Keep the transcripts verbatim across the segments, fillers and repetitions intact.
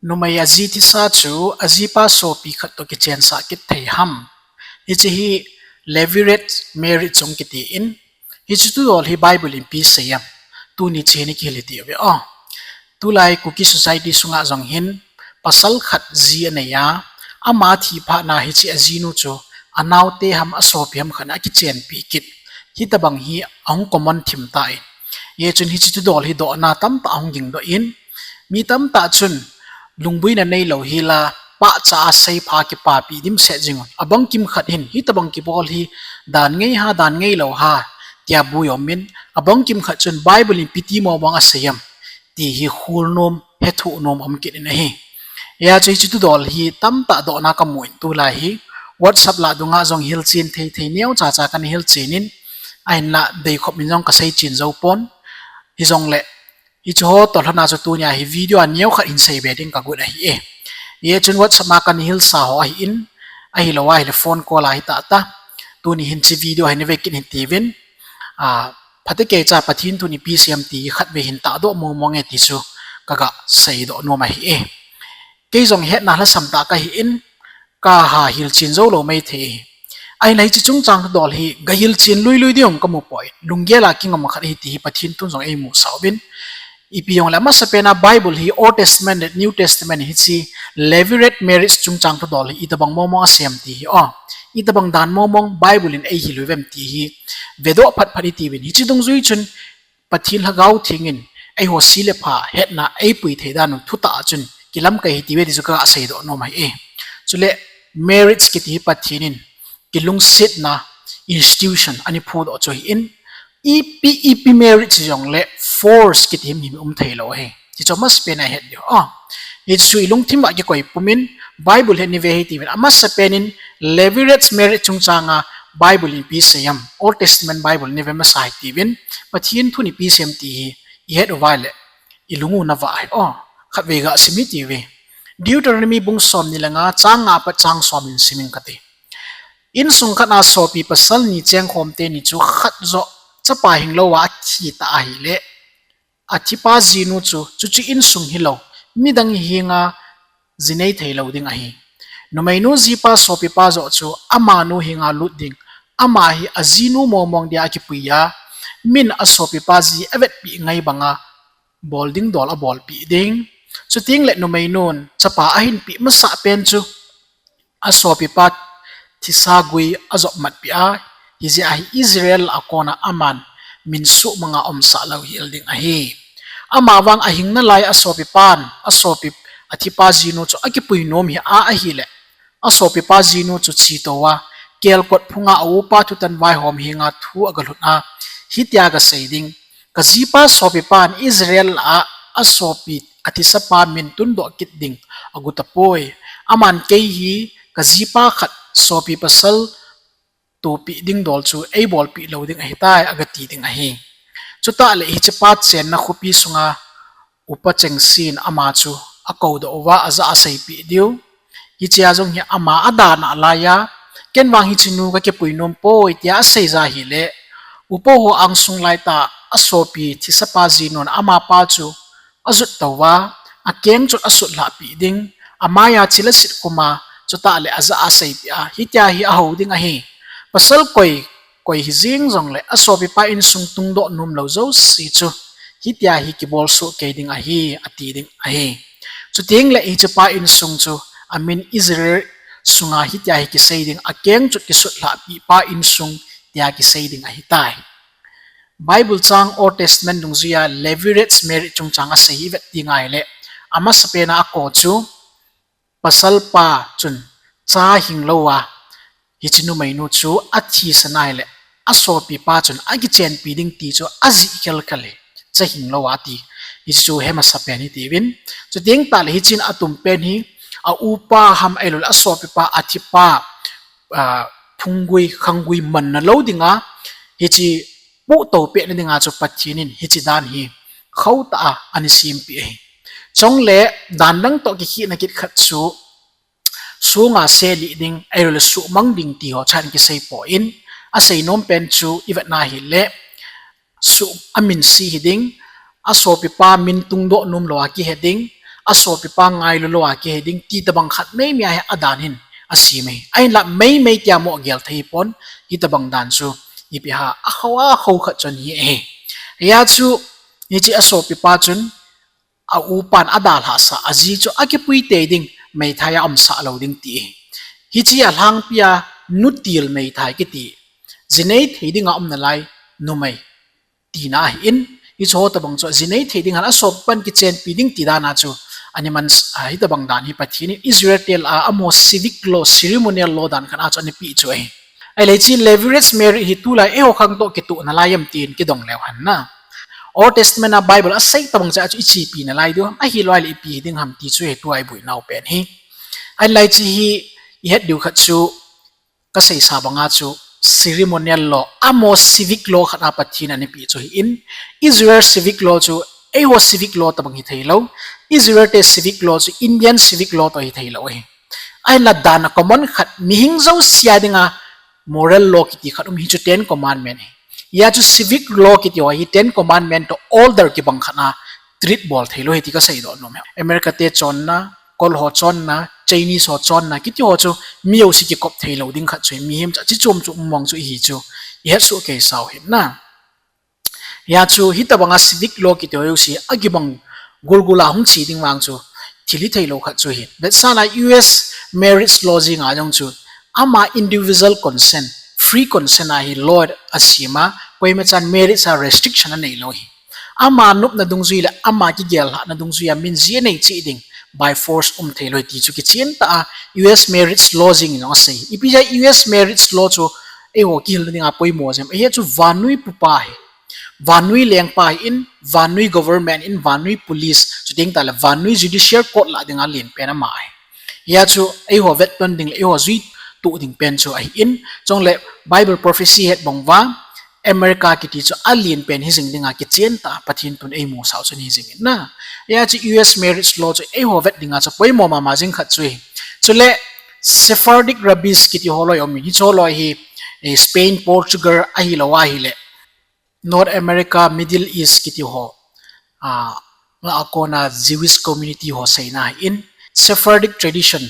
Numei aji thisa chu ajipa sopi khat toh kichensah kit thei ham? Hiche hi levirate marriage jong kiti in, hiche thudol hi Bible in ipi asei em? Tuni cheh hin kihil hite uve o. Tulai Kuki society sunga jong hin pasal khat ji anei a, ama thi phat na hiche ajinu chu anaote ham asopi ham khat in akichenpi kit. Hitobang hi ahung common thim tan, hijeh chun hiche thudol hi dohna tamtah ahung gingdoh in, mi tamtah chun lungboina neilou hila, pahcha a seipha kipapi dimset jing un. Abang kimkhat hin hitobang kibol hi dan ngei ham, dan ngeilou ham tia bui um in, abang kimkhat chun Bible in ipi ti mong mong asei em ti hi khol nom, hethoh nom um kit in ahi. Hijeh chun hiche thudol hi tamtah dohna kamu in tulai hi WhatsApp lah dunga jong hilchen thei thei neocha cha kana hilchen in, ahinlah deikhop in jong kaseichen jou pon. Hijongle hiche ho toh lhona chu tunia hi video a neokhat hin seibe ding kagot ahi e. Hijeh chun WhatsApp a kana hilsa ho ahin, ahilou ahile phone call a hitah ta, tuni hin hiche video hi nave kit hitiuvin, phatecha keicha Pathen thun ipi asei em ti khatvei hin tahdoh mong mong e ti chu kaga seidoh nom ahi e. Kei jong hetna lhasam tah kahin, kaha hilchen joulou maithei ahi. Ahinla hiche chungchang thudol hi gahilchen lui lui ding jong kamu poi. Lunggel a kingam khat ahi ti hi Pathen thun jong eimusah uvin. Ipi jongle amasapen a Bible hi Old Testament le New Testament hiche levirate marriage chungchang thudol hi itobang mong mong asei em ti hi o, itobang dan mong mong Bible in eihil uvem ti hi vedoh phat phat itiuvin. Hiche dungjui chun Pathen Lhagao Theng in eiho se le pha hetna eipui thei dan u thutah a chun kilamkai hitiuve ti chu kaga seidoh nom ahi e. Chule marriage kiti hi Pathen in kilungsetna institution ana phudoh chu ahin, ipi ipi marriage hijongle force kiti himhim um theilou ahi. Hichu amasapen a het diu. Hichu ilungthim uva kikoi pumin Bible hi nave hitiuvin, amasapen in levirate marriage chungchang a Bible in ipi asei em, Old Testament Bible nave masa hitiuvin, Pathen thun ipi asei em ti hi ihet uva ahile ilung u navah ahi o. Khatvei gasim hitiuve. Deuteronomy bung somni le nga chang nga apat chang som in sim inge kati. Insung khat a sopi pasal ni chengkhom teni chu khat joh chapa hinglou a athi ta ahile, athipa jinu chu chuche insung hilou midang henga ji nei theilou ding ahi. Numeinu jipa sopipa joh chu amanu henga lut ding, ama hi ajinu mong mong dia akipui a, min asopipa ji avetpeh ngai banga bol ding dol abolpeh ding. Chutengle numeinun chapa ahinpeh masah pen chu asopipa thisa gui ajop matpeh a, hijeh a hi Israel a kona aman min suhmanga umsah lou hel ding ahi. Amavang ahing nalai asopipan, asopi athipa jinu chu akipui nom hi a ahile, asopipa jinu chu chetou a, kelkot phunga aupa thutan vaihom henga thu agalhut a, hitia agasei ding, kajipa sopipan Israel a asopi athisapa min tundoh kit ding agot tapoi. Aman kei hi kajipa khat sopi pasal topeh ding dol chu eibolpeh lou ding ahitai, agati ding ahi. Chutah le hichepa chenna khopi sunga upa chengsen ama chu akoudoh uva ajah a aseipeh diu. Hichea jong hi ama adana laiya, ken vang hichenu kakipui nom poi tia asei ja hile, upa ho angsung laitah asopi thisapa jinun amapa chu ajut touva, akeng chot asutlhah peh ding, amaiya chil asit khuma, chutah le ajah a aseipeh a, hitia hi ahou ding ahi. Pasal koi, koi hijeng jongle asopipa insung tungdoh nomlou jouse chu hitia hi kibol sohkei ding ahi, ati ding ahi. Chutengle hichepa insung chu amin Israel sunga hitia hi kisei ding, akeng chot kisutlhah pehpa insung tia kisei ding ahitai. Bible chang Old Testament dungjuia levirate marriage chungchang asei hi vet ding ahile, amasapena ako chu, pasalpa chun cha hinglouva, hiche numeinu chu athisan ahile, asopipa chun akichenpi ding ti chu ajih khelkhel hi, cha hinglouva ati. Hichu hi masapen hitiuvin. Chuteng tahle hichun atumpen hi, aupa ham ahiloule asopipa athipa, phunggui, khanggui manna lou dinga, hiche pohtou pehna dinga chu Pathen in hiche dan hi khohtah a ana sempeh ahi. Chule dan dang toh kikhehna kit khat chu, songa selih ding, ahiloule suhmang ding ti ho chan kiseipoi, aseinom pen chu ivetna hile, amin se hiding, asopipa min tungdoh nomlouva kihe ding, asopipa ngailu lou a kihe ding ti tabang khat meimei a hi adan hin asem e. Ahinla meimei tia mo gel thei pon, hitabang dan chu ipi ham, akhoh akhoh khat chun hi e. Hia chu, hiche asopipa chun a upan adalhah sah, aji chu akipui tei ding, meithai a umsah lou ding ti e. Hiche alhangpi a nutil meithai kiti, jinei thei dinga umnalai numei tina ahin, hiche ho tabang chu jinei thei ding hal asopipan kichenpi ding ti dan a chu ana man, a, hitabang dan hi Pathen in Israel te lah a amaho civic law, ceremonial law dan khat a chu ana peh chu ahi. Ahile hiche levirate marriage hi tulai eiho khang toh kitoh nalai em tin kidong leu hen na. Old Testament a Bible a sei tabang cha chu ichepi nalai diu ham, ahilou ahile ipi hi ding ham ti chu hi tua iboinau pen hi. Ahinla hiche hi ihet diu khat chu kaseisa banga chu ceremonial law, amaho civic law khat a Pathen in ana peh chu ahin, Israel civic law chu eiho civic law tabang hithei lou, Israel te civic law chu Indian civic law toh hithei lou ahi. Ahinla dan a common khat, mihing jouse a dinga moral law kiti khat um, hichu Ten Commandment ahi. Hia chu civic law kiti ho hi Ten Commandment toh order kibang khat a treat bol thei lou ahi ti kaseidoh nom e. America te chonna, Kol ho chonna, Chinese ho chonna kiti ho chu mi jouse kikop thei lou ding khat chu ahi, mihem chu achi chom chom mong chu ahi chu ihet soh kei sau hin na. Hia chu hitabanga civic law kiti ho jouse akibang gulgul a hung che ding vang chu thil hithei lou khat chu ahi. Vetsahna U S marriage law jeng a jong chu ama individual consent, free consent a hi law asem a, koima chan marriage a restriction anei lou ahi. Ama nopna dungjui le ama kigel lhahna dungjui a min ji anei cheh ding, by force um thei lou ahi ti chu kichen tah a U S marriage law jeng in jong asei. Ipi jeh a U S marriage law chu eiho kihilna dinga poimo jeng ham, hiche chu vannoi pupa ahi. Vannoi lengpa ahin, vannoi government in, vannoi police, chuteng tah le vannoi judicial court lah dinga alen pen ama ahi. Hia chu eiho vetton ding le eiho juito ding pen chu ahin, chule Bible prophecy het bang uva, America kiti chu alen pen hijing dinga kichen tah a Pathen thu in eimusah u chu hijing in na. Hia chu U S marriage law chu eiho vet dinga chu poimo mama jing khat chu ahi. Chule Sephardic rabbis kiti ho loi um in, hiche ho loi hi, eh, Spain, Portugal ahilou ahile North America, Middle East kiti ho, a, lah a kona Jewish community ho seina ahin, Sephardic tradition,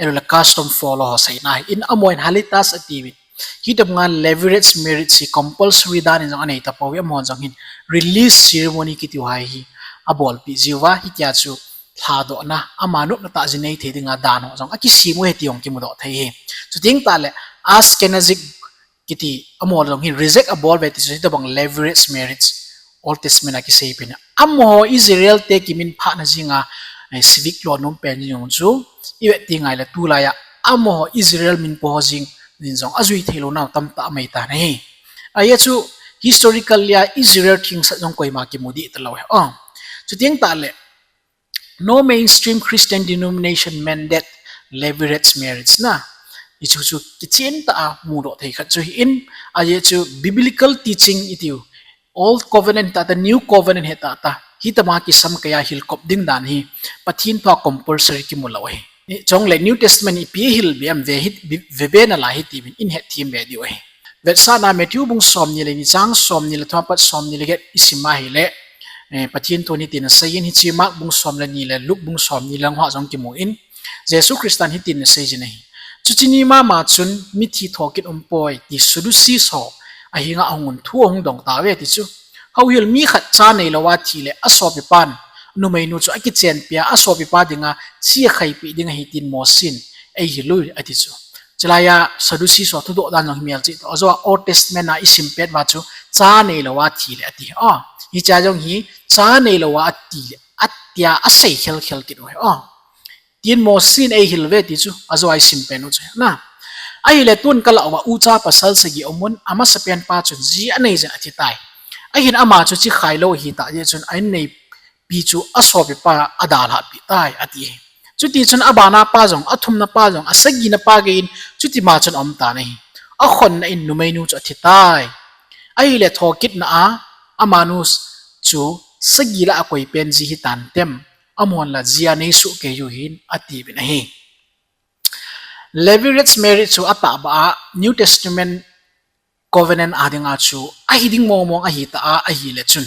ahilou le custom follow ho seina ahin, amahon halitas atiuvin. Hitabanga levirate marriage hi compulsory dan in jong anei tapouve, amahon jong hin release ceremony kiti ho hi abolpeh jiuva, hitia chu lhadohna, ama nopna tah jinei thei dinga dan ho jong akisem u ahi ti jong kimudoh thei ahi. Chuteng tah le Ashkenazic kiti, amaho jong hin reject abol uve ti chu hitabang levirate marriage, Old Testament a kisei pen a. Amaho Israel te kiminphahna jenga, eh, civic law nom pen jong chu ivet teng ahile tulai a amaho Israel minpo ho jeng in jong ajui thei lou nau tamtah amai tan ahi. Ahia chu historically a Israel thengsel jong koima kimu deh talou ahi. Oh. Chuteng tah le no mainstream Christian denomination mandate levirate marriage na. Hichu chu kichen tah a mudoh thei khat chu ahin, ajeh chu biblical teaching itiu, Old Covenant tah tah, New Covenant hi tah tah, hitama kisam kei a hilkop ding dan hi Pathen thu a compulsory kimu lou ahi. Chule New Testament ipi ahil be em ve hi, ve be nalai hitiuvin ihet them be diu ahi. Vetsahna Matthew bung somni le ni chang somni le thum apat somni le get isim a ahile, eh, Pathen thun hitin aseiyin, hiche Mark bung som le ni le Luke bung somni lang hoa jong kimun, Jesu Christan hitin aseijin ahi. Chuche ni mama chun mithi thokit umpoi ti Sadducees ho ahenga ahungun thu ahung dong tauve ti chu. Houhil mi khat cha neilou a thi le asopipan numeinu chu akichenpi a, asopipa dinga chi akhaipi ding ahi tin Mosen eihil uve ati chu. Chulai a Sadducees ho thudoh dan jong hi melchih toh ajou a, Old Testament a isim pet uva chu cha neilou a thi le ati. Oh, hichea jong hi cha neilou a thi le atia asei khelkhel kit uve. Oh. Tin Mosen eihil uve ti chu ajou a isim pen u chu na. Ahile tun kalah uva ucha pasal sagi aumun, amasapen pa chun ji anei jin athitai. Ahin ama chu chi khailou ahitah jeh chun a inneipi chu asopipa adalhahpi tai ati. Chutichun abana pa jong, athumna pa jong, asagina pa geiyin chutima chun aumtan ahi. Akhonna in numeinu chu athitai. Ahile thokitna a amanu chu sagi lah a koipen ji hitantem, amahon la jia neisoh kei u hin atiuvin ahi. Levirate marriage chu atahbeh a New Testament covenant a dinga chu ahiding mongmong ahitah a ahile chun,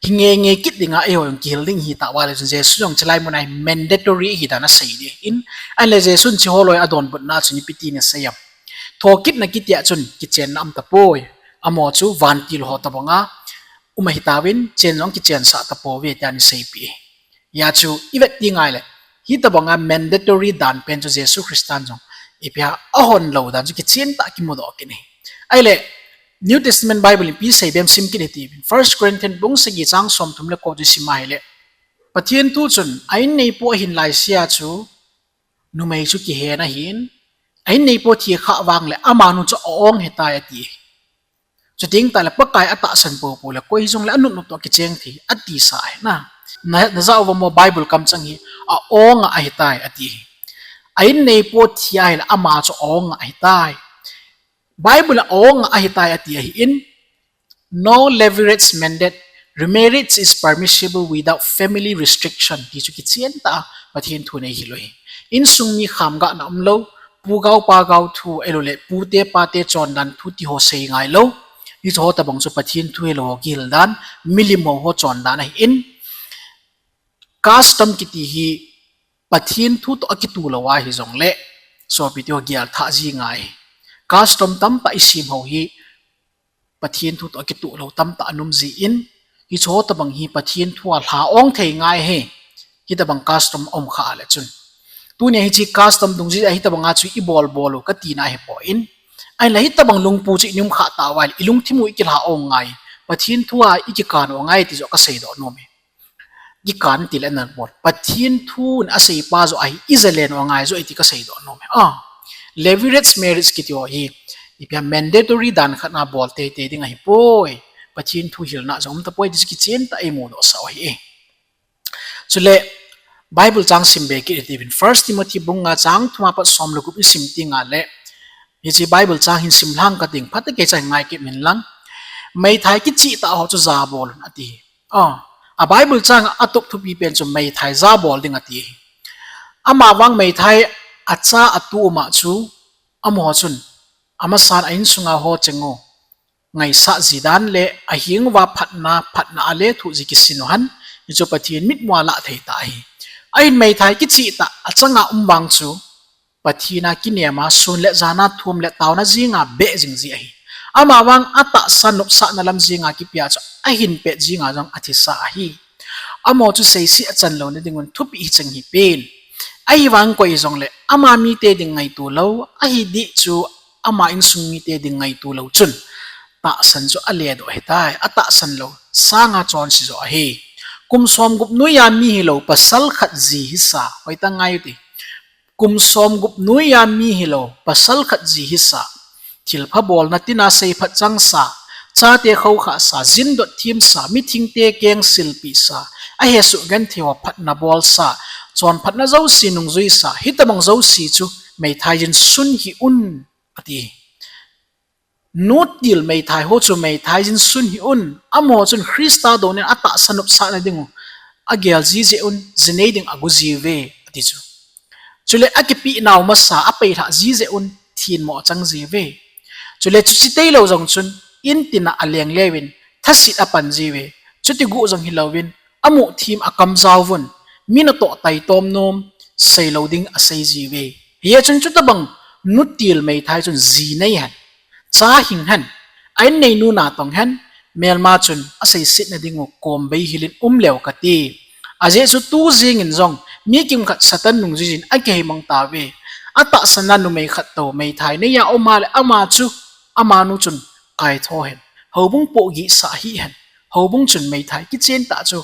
Kingenge kit dinga eiho jong kihil ding hita uva le chun Jesu jong chulai muna hi mandatory hi dan asei ding ahin, ahinla Jesun hiche holoi adonbutna chun ipi tin asei em? Thokitna kiti a chun kichenna um tapoi. Amaho chu vantil ho tobanga um ahitauvin, chen jong kichensah tapouve tia ana seipeh e. Hia chu ivet ding ahile, hitobanga mandatory dan pen chu Jesu Christan jong ipi ham ahon lou dan chu kichentah a kimudoh kit ahi. Ahile, New Testament Bible in ipi asei bep sim kit hite. First Corinthians bung sagi chang somthum le ko chu isim ahile, Pathen thu chun, a-in neipo ahin laisea chu numei chu kihen ahin, a-in neipo thi khah vang le amanu chu a-ong ahitai ati. Chuteng tahle Pakai atahsan poupou le koi hijongle anutnut toh kicheng thei atisa ahi na. Na, najah uvam, Bible kamchang hi a-ong a ahitai ati. A-in neipo thi ahile ama chu a-ong a ahitai. Bible a a-ong a ahitai ati ahin, no levirate mandate, remarriage is permissible without family restriction ti chu kichentah a Pathen thun eihil u ahi. Insung mi khamgahna umlou, pu gao pa gao thu ahiloule pute pate chondan thu ti ho sei ngailou. Hiche ho tobang chu Pathen thu hilou ho kihil dan, milim ho ho chondan ahin, custom kiti hi Pathen thu toh akituh lou ahijongle, sopite ho, gelthah ji ngai. Custom tamtah isem ho hi Pathen thu toh akituh lou tamtah ana um jin, hiche ho tobang hi Pathen thu a lha-ong thei ngai ahi. Hitobang custom aum khah le chun, tunia hiche custom dungjui a hitobanga chu ibol bol u katina ahipoi. Ahinla hitobang lungpu chu ina um khah tauva ahile ilungthim u ikilha-ong ngai, Pathen thu a ikikan u angai ti joh kaseidoh nom e. Kikan tile ana bol, Pathen thun aseipa joh ahi, ijalen u angai joh ahi ti kaseidoh nom e. Levirate marriage kiti ho hi ipi ham, mandatory dan khat a bol teitei ding ahipoi. Pathen thu hilna jong um tapoi ti chu kichentah a imudohsah u ahi. Chule Bible chang sim be kit hite uvin, First Timothy bung nga chang thum apat som le gup isim tengle, hiche Bible chang hin simlhang kating, phatah a kichai ngai kit uvin lang. Meithai kichehtah ho chu jabol un ati. A Bible chang a atop thupi pen chu meithai jabol ding ati. Amavang meithai acha atu uma chu, amaho chun amasan a insunga ho cheng u ngaisah ji dan le aheng uva phatna, phatna alethuh ji kisin u hen, hichu Pathen mitmua lah thei tah ahi. Ahin meithai kichehtah achanga um vang chu Pathen a kinem a, sun le jan a thum le taona jenga beh jing ji ahi. Amavang atahsa nopsahna lam jenga kipea chu ahin pet jenga jong athisa ahi. Amaho chu seiset achan louna dingun thupeh hicheng hipen. Ahivang koi hijongle ama mite ding ngaito lou, ahi dih chu ama insung mite ding ngaito lou chun tahsan chu aledoh ahitai, atahsan lou sanga chonse joh ahi. Kum somgup noiya mi hilou pasal khat ji hisa, hoitah ngai ute. Kum somgup noiya mi hilou pasal khat ji hisa, thilpha bolna tina seiphat changsa, chate khoukhahsa, jindot themsa, mithengte keng silpehsa, ahesoh genthei ho phatna bolsa, chonphatna jouse nungjuisa, hitobang jouse chu meithai jin sun hih un ati. Nutil meithai ho chu meithai jin sun hih un. Amaho chun Christa douna in atahsa nopsahna dingu agel ji jeh un, ji nei ding ago jiuve ati chu. Chule akipehnau masa apeilhah ji jeh un thenmo achang jiuve. Chule chuche tailou jong chun intina aleng leuvin thaset apan jiuve. Chuti guh jong hilouvin amuh them akamjaovun, mi natoh taitom nom, seilou ding asei jiuve. Hijeh chun chutobang nutil meithai chun ji nei hen, cha hing hen, a-in neinu natong hen, melma chun aseisetna dingu kom bei hilin um leu kati. Ajeh chu tu jengin jong mi kimkhat Satan nungjuijin akiheimang tauve. Atahsanna numei khat tou meithai neiya um a le ama chu amanu chun kaitho hen, houbung pohgihsah hih hen, houbung chun meithai kichentah chu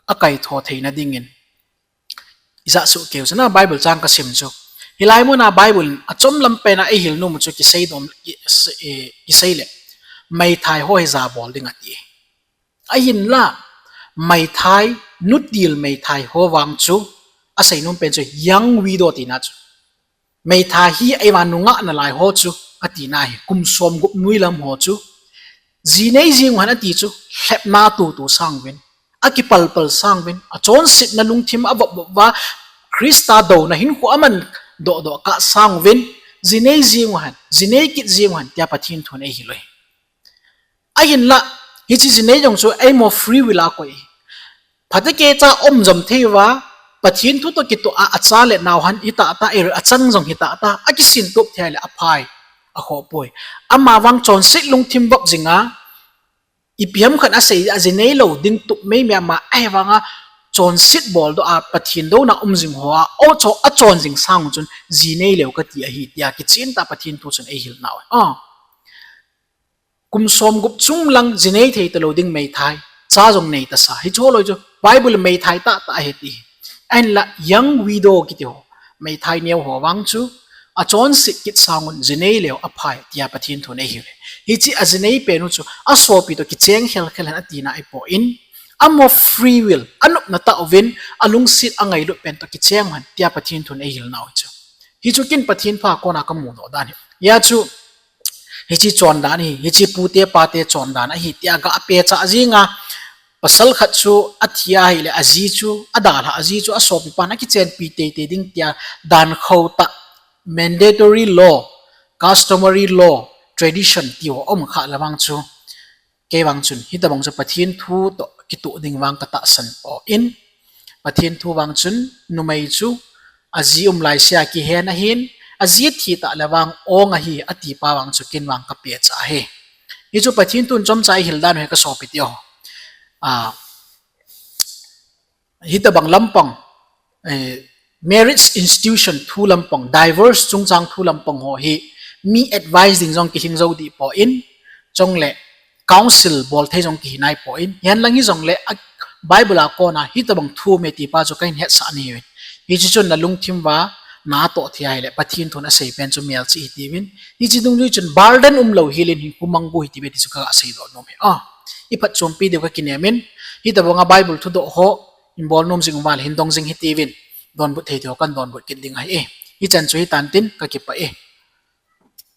akaitho theina dingin. Ijah soh keu chu na Bible chang kasim chu, hilai muna Bible in achomlam pena eihil nom u chu kisei dom, ki, eh, kisei le, meithai ho hi jabol ding ati. Ahinla meithai, nutil meithai ho vang chu asei nom pen chu young widow tina chu. Meithai hi ahivang nungah nalai ho chu atina ahi, kum somgup noi lam ho chu. Ji nei jeng u hen ati chu, lhepna atutu sanguvin, akipalpal sanguvin, achonsetna lungthim avopvop uva, Christa douna hinkho aman dohdoh kah sanguvin, ji nei jeng u hen, ji nei kit jeng u hen tia Pathen thun eihil u ahi. Ahinla Hiche jinei jong chu eimo free will a koi. Phatecha um jom thei uva, Pathen thu toh kitoh a, acha le nao hon hitah tah, ei achang jong hitah tah, akisin tup thei le aphai, akhoh poi. Amavang chonset lungthim vop jinga, ipi ham khat asei a jinei lou ding tup meimei ama ahivanga chonset boldoh a, Pathen douna um jing hoa, o cho, achon jing sang chun jinei leu kati ahi tia kichen tah Pathen thu chun eihil nau. A. Kum somgup chung lang jinei thei talou ding meithai, cha jong nei tasa. Hiche ho loi chu Bible meithai tahtah ahi ti. Ahinla young widow kiti ho, meithai neo ho vang chu, achonset kit sangun jinei leu aphai tia Pathen thun eihil e. Hiche ajinei pen u chu asopi toh kicheng khelkhel hen atina ahipoi. Ama free will, anopna tah uvin, alungset angailut pen toh kicheng hen tia Pathen thun eihil nau hichu. Hichu kin Pathen pha kona kamudoh dan ahi. Hia chu, hiche chondan ahi, hiche pute pate chondan ahi tia gapehcha jinga, pasal khat chu athi ahile aji chu adalhah, aji chu asopipan akichenpi teitei ding tia dan khou tah, mandatory law, customary law, tradition ti ho um kha le vang chu, kei vang chun hitobang chu Pathen thu toh kitoh ding vang katahsan poi. Pathen thu vang chun numei chu aji um laisea kihen ahin, aji thi tah le vang ong ahi atipa vang chu kin vang kapehcha ahi. Hichu Pathen thun chomcha eihil dan u hi kasopi teho. Hitobang lampang, marriage institution thu lampang, divorce chungchang thu lampang ho hi mi advice ding jong kihing jou dih poi, chule counsel bol thei jong kihi naipoi. Hihen lang hijongle Bible a kona hitobang thu um e tipa chu kahin hetsah nahiuvin. Hiche chun nalungthim uva natoh thei ahile Pathen thun asei pen chu melchih hitiuvin. Hiche dungjui chun burden umlou helin hinkho mang go hitiuve ti chu kagaseidoh nom ahi. A, iphatchompi diu kakinem in, hitobanga Bible thudoh ho hin bol nom jing uva le hin dong jing hitiuvin, donbut thei theiho kan donbut kit ding ahi e. Hichan chu hitan tin kakipah e.